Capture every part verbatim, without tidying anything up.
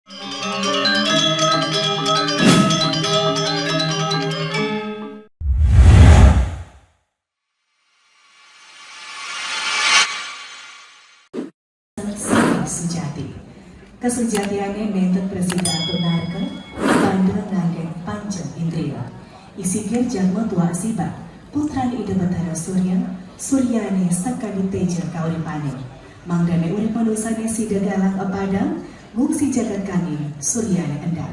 Sujati. Kasujatiané nénten prasida aturna narka, tanda nganggén panca indria. Isigir jalma tuah asiba, putran Ida Betara Surya, suryané sakadi téja kauripané. Mangdané urip manusané sida galang apadang, ngungsi jagat kanggé suryané endap.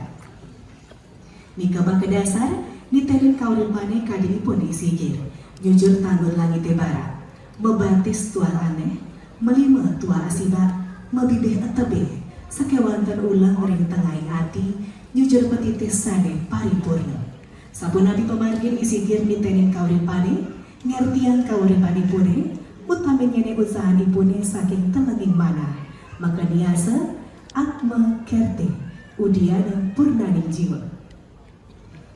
Nika makadasar, niténin kauripané kadi ipun isigir, nyujur tanggul langité barat, mabatis tual anéh, malima tual asiba, mabibih etebih, sakéwanten uleng ring tengahing ati, nyujur patitis sané paripurna. Sapunapi pamargin isigir niténin kauripané, ngertiang kauripanipuné, utamannyané usahanipuné saking telenging manah, makaniasa Atma Kertih, Udiana Purnaning Jiwa.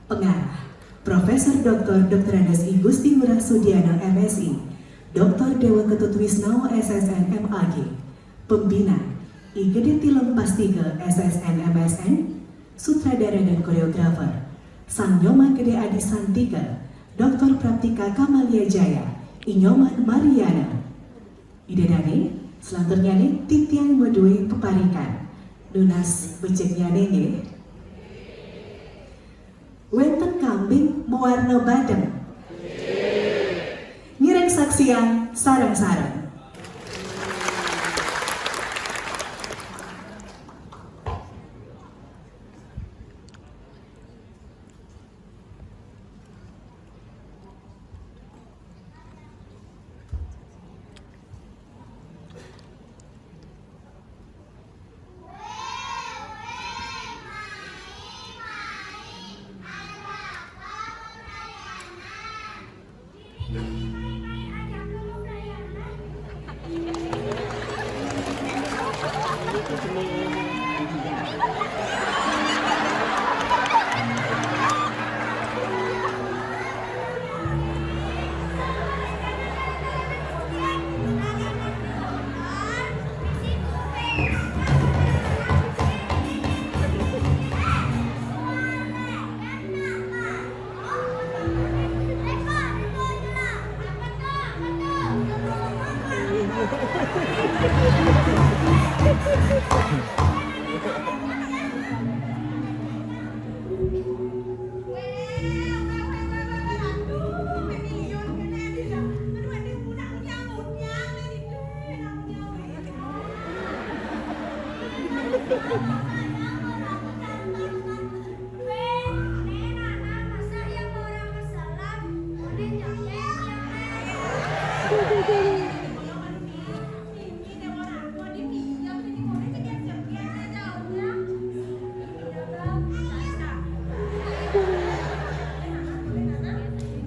Pengarah, Profesor Doktor Doktor Andes I Gusti Ngurah Sudiana, M Si, Doktor Dewa Ketut Wisnawa, S S N, M A G. Pembina, I Gedé Tilem Pastika, S S N, M S N. Sutradara dan koreografer, Sang Nyoman Gedé Adi Santika, Doktor Praptika Kamalia Jaya, I Nyoman Mariana. Ida dané, selanturnyané titiang madué peparikan. Nunas becengnyané nggih. Wénten kambing mawarna badem. Ngiring saksian sareng-sareng.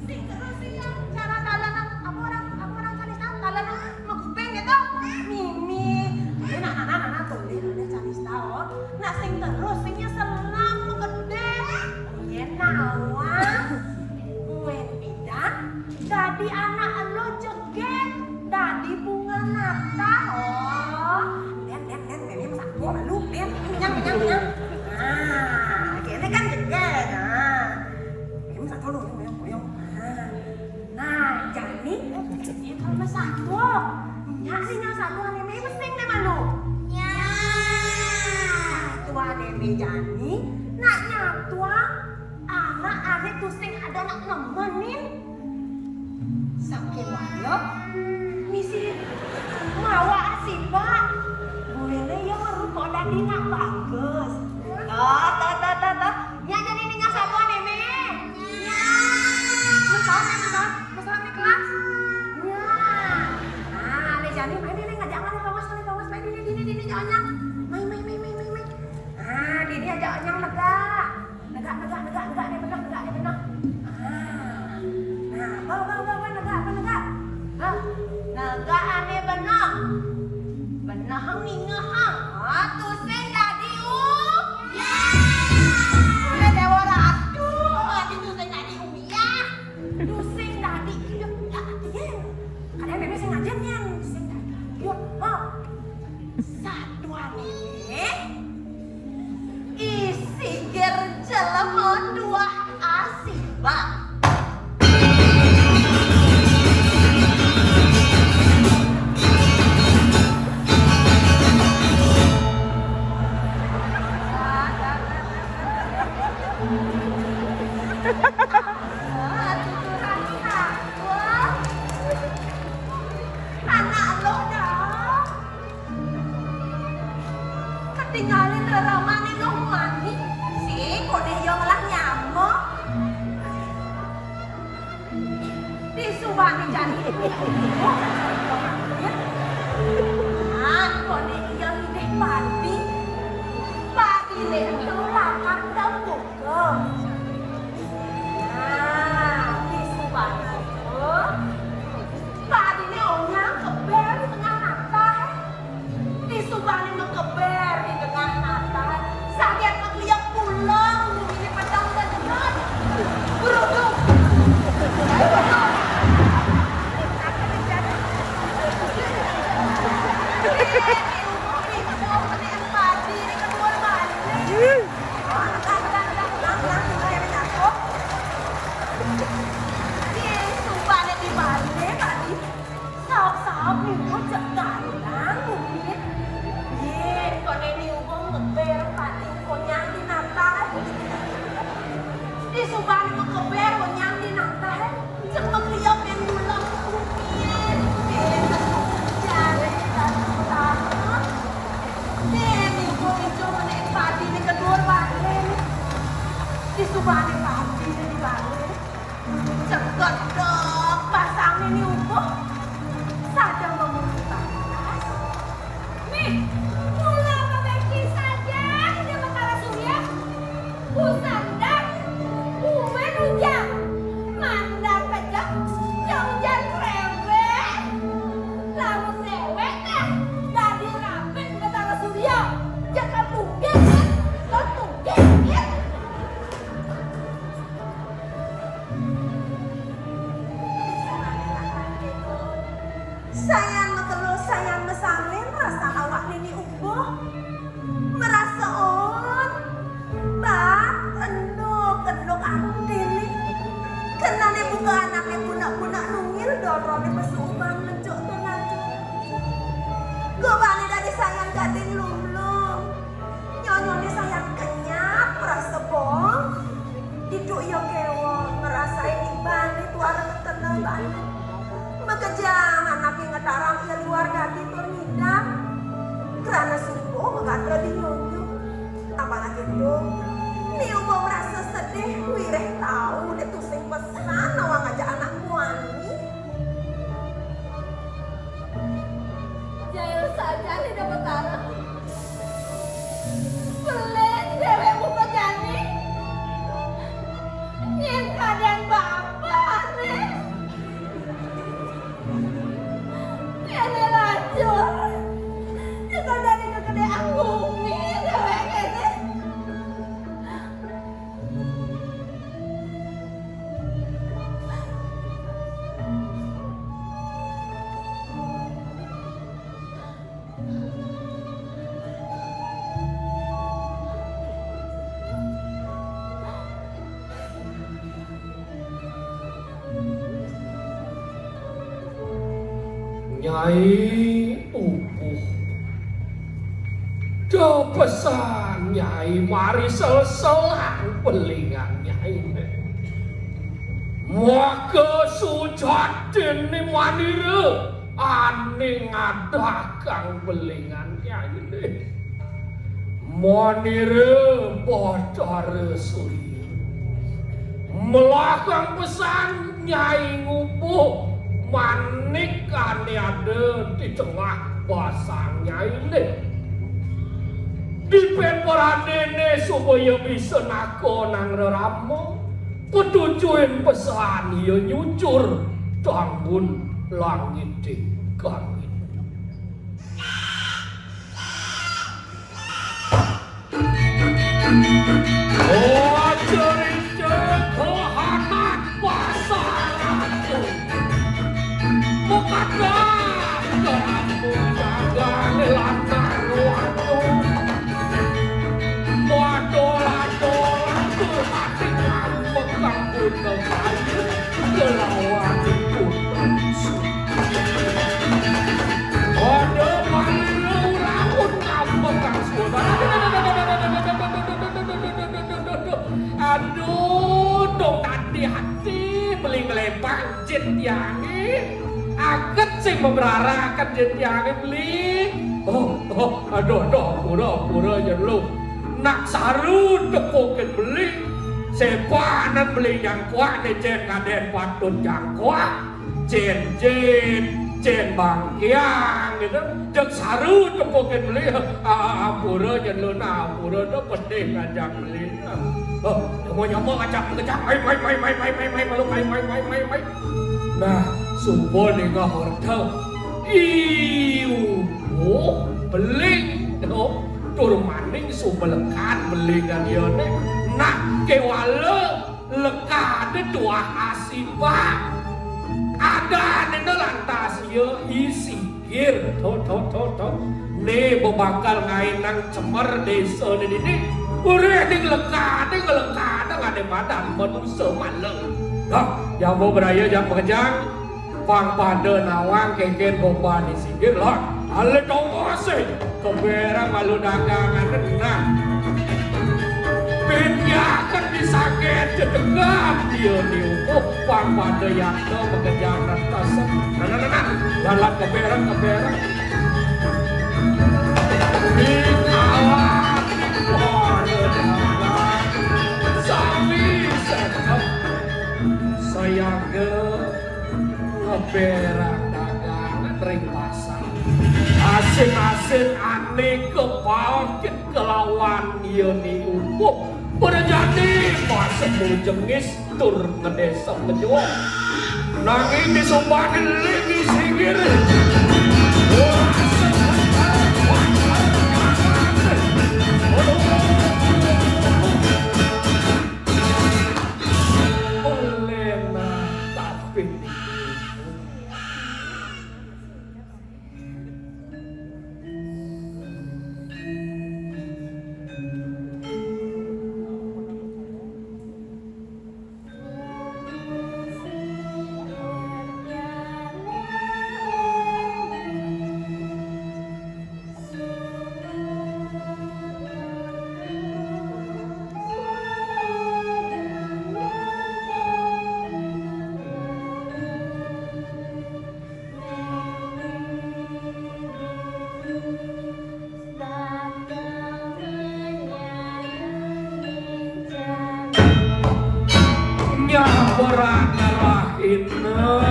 Sing terus sih yang cara kalian apa orang apa orang Kalistan kalian meguping gitu. Mimi. Ini anak-anak anak tuh di Indonesia Calista, oh. Nah sing terus singnya selam gedé. Yen nawa. Gue pindah. Dadi anak elo jegég, dadi bunga mata. Oh. Lihat, lihat, lihat, ini masak gua malu, lihat. Kenyang, kenyang, kenyang. Nah, ini kan jegég. Nah. Ini masak dulu, yang goyang. Nah. Nah, jani, ini kalau masak gua. Nyak sih, nyak satu, ini mesti deh malu. Nyak. Tua deh, jani. Nak nyatua. Anak ané tusing ada nak nemenin. Sakéwala misi mawa asiba. Buéné ya merupakan dina bagus. Toh, toh, toh, toh, toh. Nya jadi ninga satuan, Mémé. Nya. Mesaut, Mémé, mesaut. Mesaut di kelas. Nya. Nah, lé jani main ini ngajak mana bawas, mana bawas, main ini, ini, ini, jangan. Main, main, main, main, main, main. Nah, dia, dia ajak yang lega. Negak, negak, negak, negak ané beneh, negak ané beneh. Ah. Nah, bawa, bawa, bawa, bawa, negak, apa negak? Hah? Negak ané beneh. Beneh ningehang. Ah, tusing dadi u. Ya. Udah Dewa Ratu, adi tusing dadi u ya. Tusing dadi iya, ya, iya. Kadang Mémé sing ngajen nyen, tusing dadi. Yuk, ha. Satu ané. Tingalin reramané Nuh Mani, sing koné iya ngelah nyama. Disubané jani. Ah, koné iya ngidih padi. Padiné ento lakar dapur. Nah, disubané ento, padiné onyang keber di tengah natah. Disubané makeber di tengah natah, saget makliak pulang, guminé peteng gedeg. Beruntung. Padi di kedua balik. Subané di balik tadi. Saop-saop niku cek ganteng, Bukit. Yén koné niubuh ngeber padi konyang di natah. Di subané ngeber konyang di natah. Cek makliak yén mulang Bukit. Yén kesucian, yén kesucian. Yén niubuh ijo menék padi di kedur batin. Di subané padi di balik. Cekek dok, basangné niubuh. Sada memuji panas. Nih, mula pabéki saja Ida Betara Surya. Busandak, buin ujan. Mandar kejep, ya ujan rébék. Lamun déwék téh dadi rabin Betara Surya, ya katugih, ya. Katugih, ya. Sayan makelo, sayan masalin rasan awak Nini Ubuh. Marasa on, bat, enduk, enduk atiné. Kenané buka anaké bunek-bunek nungil doroné pesuuban menjuk tur nanjuk. Gobané dadi sayan gading lumlum. Nyonyoné sayan kenyap, marasa bong. Ditu ia kéweh ngrasain ibané tuara tetena banget. Makejang anaké ngetarang ia luar dadi tur ngidang. Krana subuh makatra dinyonyo. Apalagi to, Ni Ubuh marasa sedih, wiréh tau dé tusing pesan nawang ajak anak muani. Jail saja Ida Betara. Belin déwék muka jani. Nyén kadén bapané. Kéné lacur. Nyén kadén kekedéan bumi déwék kéné. Nyai Ubuh. Da pesan Nyai mari sel-selang belingan Nyai. Maka sujatiné manira ané ngadakang belingan Nyainé. Manira Batara Surya. Melahang pesan Nyai ngubuh manik ané ada di tengah basang Nyainé. Dipén peranné supaya bisa nakonang rerama, petujuin pesan ia nyucur tangun langit kangit. Oh, cerita kohanan pasar. Bukan dah, kamu jangan lanang waktu. Waduh, waduh, waduh, mati ngambek kamu, kelawan. Aduh, malu laun ngambek kang suara. Aduh, dong hati-hati beli ngelebang jin tiangé. Aget sing memberarakan jin tiangé beli. Oh, oh, aduh, aduh, ampura, ampura, Jén Luh. Nak saru tepukin beli, sepanan beli jangkoak né cén kadén patut jangkoak, cén jit, cén bangkiang gitu. Jeg saru tepukin beli, ah, ah, ampura, Jén Luh, nah, ampura, dah pedih ngajak beli. Oh, nyama-nyama ngajak ngajak, mai, mai, mai, mai, mai, mai, mai, malu, mai, mai, mai, mai, mai. Nah, suba ningeh orta. Iu, oh, beling. Oh, tur maning suba lekad belingan iyané. Nah, kéwala lekadé tuah asibak. Adané lantas ia isi. Gir, to, to, to, to. Né bebakal ngaénang cemer désané dini. Uréh ning lekadé nglekadang adané madan manusa malem. Dah, jaba braya jak makejang. Pang pada nawang kénkén boban di singgir lah. Alé tongosé, kebérang malu dagangan nah. Pinjakan di sagét cedegap dia niukuh pang pada yakna makejang rentas. Nah, nah, nah, nah. Lalat kebérang, kebérang. Di kawan sami sekep sayaga ngebérang dagangan ring pasar. Asin-asin ané kapaokin kelawan ia niukuh. Prajani pasemu jengis tur ngedesem ngejual. Nanging disumbahin ling singgir. Oleh nah tapi Nyamperan rahina,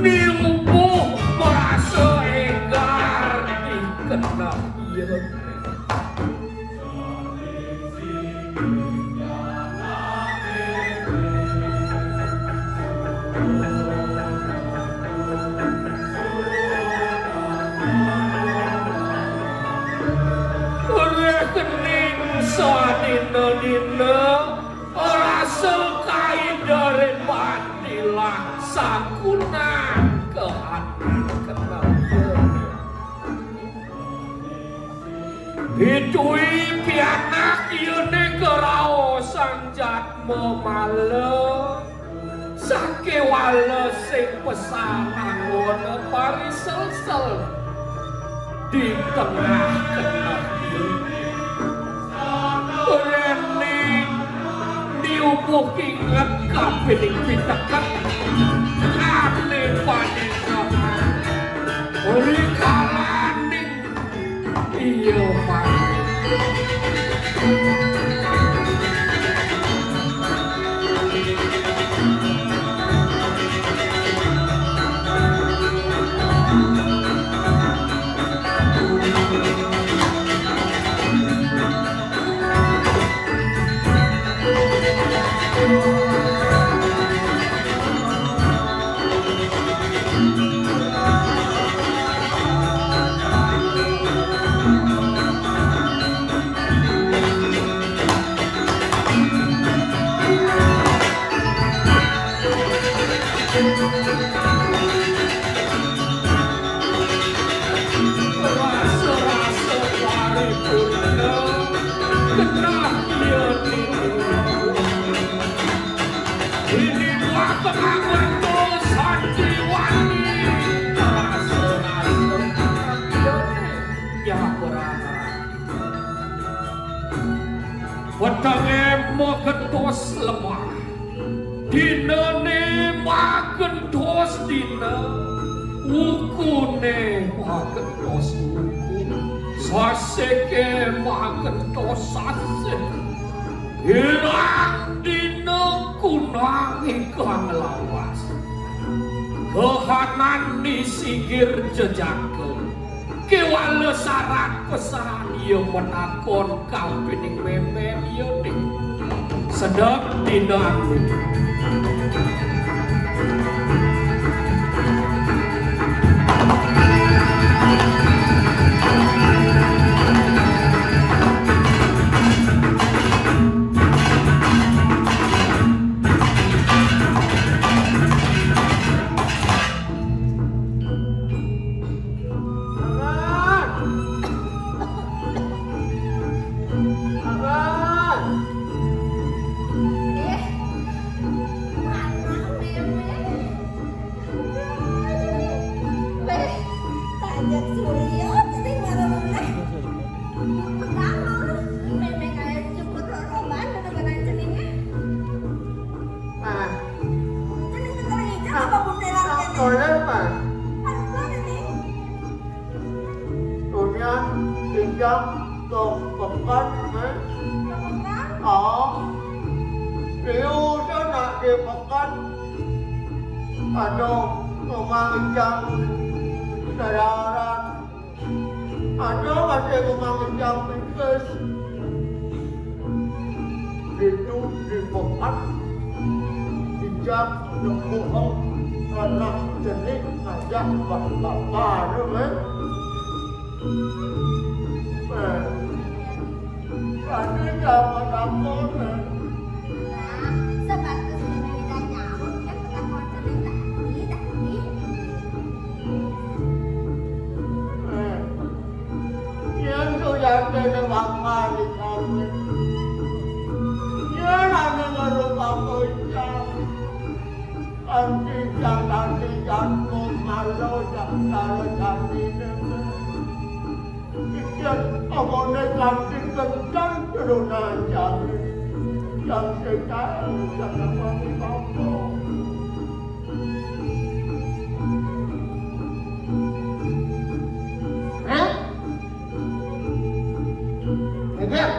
niubuh merasa égar dikenal. Iya. Rekening sadina-dina, rasa kaidarin matilah sangkunan kehanan kenal. Pitui pianak iyané karaosan jatma mala, sakéwala sing pesan anggona pariselsel di tengah-tengah iyané. Rening diubuh kinget kapining piteket, ané paningahan rikalaning Iya, Pak. Rasa-rasa paripurna genah iya niku. Ini buah pengakuan dosa jiwani. Rasa-rasa paripurna genah iya niku. Wetengé magentos lemah. Dinané magentos dina. Wukune magentos wuku, saseke magentos sasih. Ilang dina kunang ikang lawas. Kahanan ni sigir jejaka. Kewala sarat pesan iya matakon kapining memen iya ning. Sedek dina anu. Weh, tajak Surya, cening marah-marah. Pertama, memang kayak cukur roroban, bener-bener ceningnya. Nah, cening tengah hijau apa buntelan ah, kene? Boleh, Pak. Apa, Ning? Dunia tidak kepekan, eh? Kepekan? Oh, dia udah nak dipekan. Ada memanjang sararan. Ada masih memanjang pipis. Itu di Mekah, ijab nemu anak jenik ngajak bapak-bapak, eh? Eh, tadi zaman aku, eh? Nah, sebatas ini tidak nyaut, kan pernah kau cerita tadi, tadi. Eh, Yen sujatine bakal dicampur. Yen ane ngerupa bocah. Kanthi jatine jatuh malu jatara jatine. Yen omone kanthi kencang turunan jatine. Yang setan yang dapat dibawa. Hah? Nggih.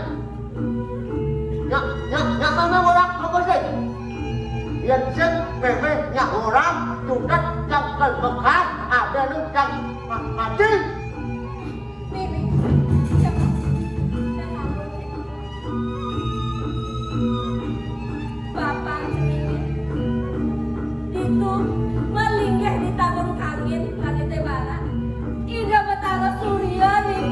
Nyak, nyak, nyak memeh ora apa sih? Yen sing memeh nyak ora, sudah yang kelbekan, ada lu yang ma-, mati. Mimi, siapa? Bapak ceningin. Ditu malinggih di tangun kangin langite barat. Ida Betara Surya ning.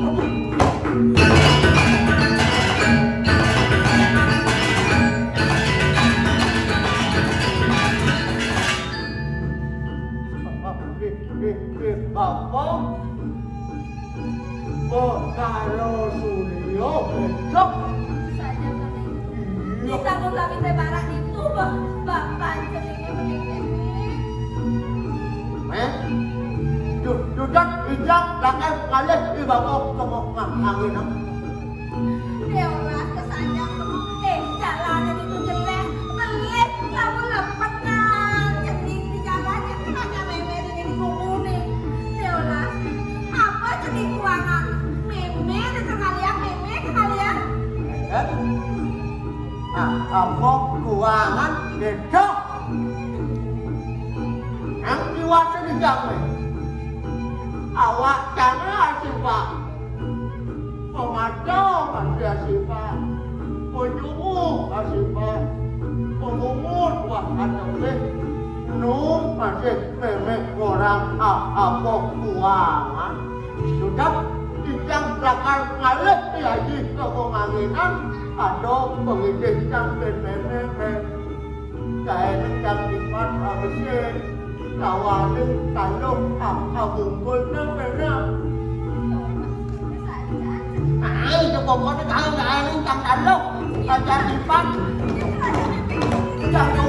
Bapak. Betara Surya besok. Saja kami. Iya. Di tanggul langit barat itu, Bang. Bapak ceningnya menengkene. Eh? Ju-, judat ijak lakar ngalih di bawah tengok angin. Deolas kesajak tengok. Eh, jalannya itu jelek. Belit, lamun lepet nang cening di jalan, ya, kan ada meme di sini digumuni. Deolas, apa cening kuangan? Meme, ada kemalian, meme, kemalian. Eh? Nah, apa kuangan, gedok. Nang diwasa di jalan. Awak jangan sih, Pak. Pemacong masih asipa, penyuruh asipa, pengungut wah katebih, nu masih memek orang a-, apa kuangan. Sudah ijang lakar ngalih di aji kepenganginan, ada pengidih cang ben memek. Kaenek kang lipat abese, kawaning tanduk a-, abungkul nang rena. Nah, itu pokoknya kalau kaenek kang tanduk, kang lipat. Kang